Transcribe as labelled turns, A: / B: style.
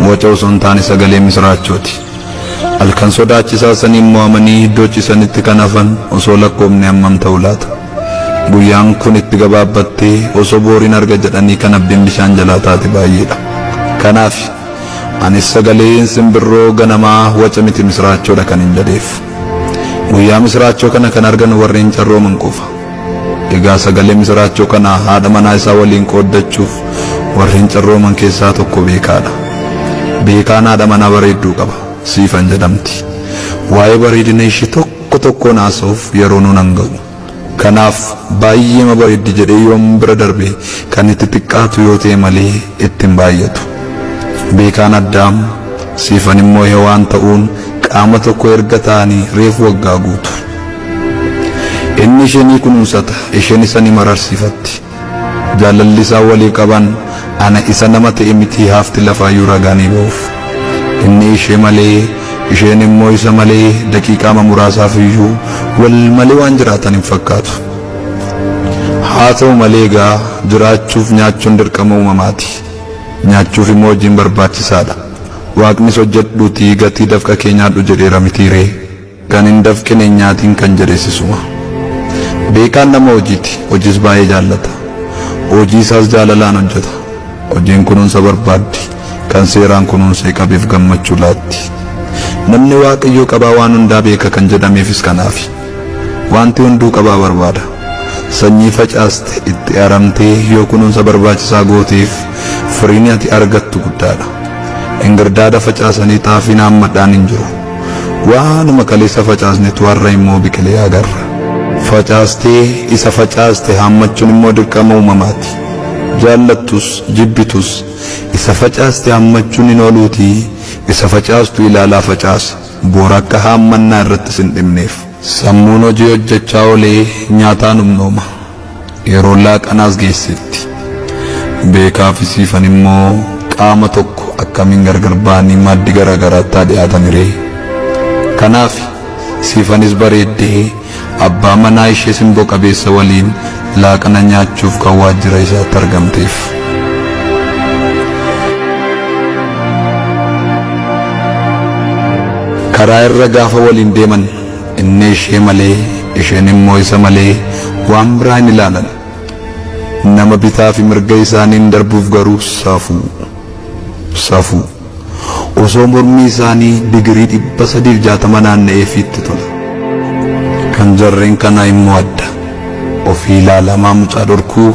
A: Waca osoo hin taane sagalee misiraachooti. Halkan sodaachisaa saniin mo'amanii iddoo ciisanitti kan hafan osoo lakkoofne hammam ta'u laata? Guyyaan kun itti gabaabbattee osoo booriin arga jedhanii kan abdiin bishaan jalaa taate baay'eedha. Kanaaf anis sagaleen simbirroo ganamaa waca miti misiraachoodha kan hin jedheef. Guyyaa misiraachoo kana kan argan warreen carrooman qofa. Egaa sagalee misiraachoo kana haadha manaa isaa waliin qooddachuuf warreen carrooman keessaa tokko Beekaadha. Beekaan haadha manaa bareedduu qaba. Siifan jedhamti. Waa'ee bareedina ishee tokko tokkoon haasa'uuf yeroo nuun hin ga'u. Kanaaf baay'eema bareeddi jedhee yoon bira darbe kan itti xiqqaatu yoo ta'e malee itti hin baay'atu. Beekaan Addaam, Siifan immoo Hewaan ta'uun qaama tokko erga ta'anii reefu waggaa guutu. Inni ishee ni kunuunsata, isheen isa ni mararsiifatti. Jaalalli isaan walii qaban ana isa nama ta'e mitii haafti lafaayyuu ragaa ni ba'uuf. Inni ishee malee, isheen immoo isa malee daqiiqaama muraasaaf iyyuu wal malee waan jiraatan hin fakkaatu. Haa ta'u malee egaa jiraachuuf nyaachuun dirqama uumamaati. Nyaachuuf immoo hojiin barbaachisaadha. Waaqnis hojjedhuutii gatii dafqa kee nyaadhu jedheera mitiiree? Kan hin dafqine hin nyaatiin kan jedhes isuma. Beekaan nama hojiiti. Hojiis baay'ee jaallata. Hojii isaas jaalalaan hojjeta. Hojiin kunuunsa barbaaddi. Kan seeraan kunuunsee qabeef gammachuu laatti. Namni Waaqayyoo qabaa waan hundaa beeka kan jedhameefis kanaafi. Wanti hunduu qabaa barbaada. Sanyii facaaste itti aramtee yoo kunuunsa barbaachisaa gooteef firiin ati argattu guddaadha. Ingirdaada facaasanii xaafiin haammadhaan hin jiru. Waanuma kaleessa facaasnetu har'a immoo biqilee agarra. Facaastee isa facaaste haammachuun immoo dirqama uumamaati. Jaallattus jibbitus isa facaaste haammachuun hin ooluutii isa facaastu ilaalaa facaasi boora akka haammannaa irratti sin dhibneef. Sammuun hojii hojjechaa oolee nyaataan humnooma. Yeroon laaqanaas geessetti. Beekaa fi Siifan immoo qaama tokko akkamiin gargar ba'anii maaddii garaa garaatti haa dhiyaatan ree? Kanaaf Siifanis bareeddee abbaa manaa ishee simboo qabeessa waliin laaqana nyaachuuf kan waajjira isaatti argamteef. Karaa irra gaafa waliin deeman inni ishee malee isheen immoo isa malee waan biraa hin ilaalan. Nama bitaa fi mirga isaaniin darbuuf garuu safuu. Safuu. Osoo mormi isaanii digirii 360 naanna'eefii itti tola. Kan jarreen kanaa immoo adda. Ofii ilaalamaa mucaa dhorkuu.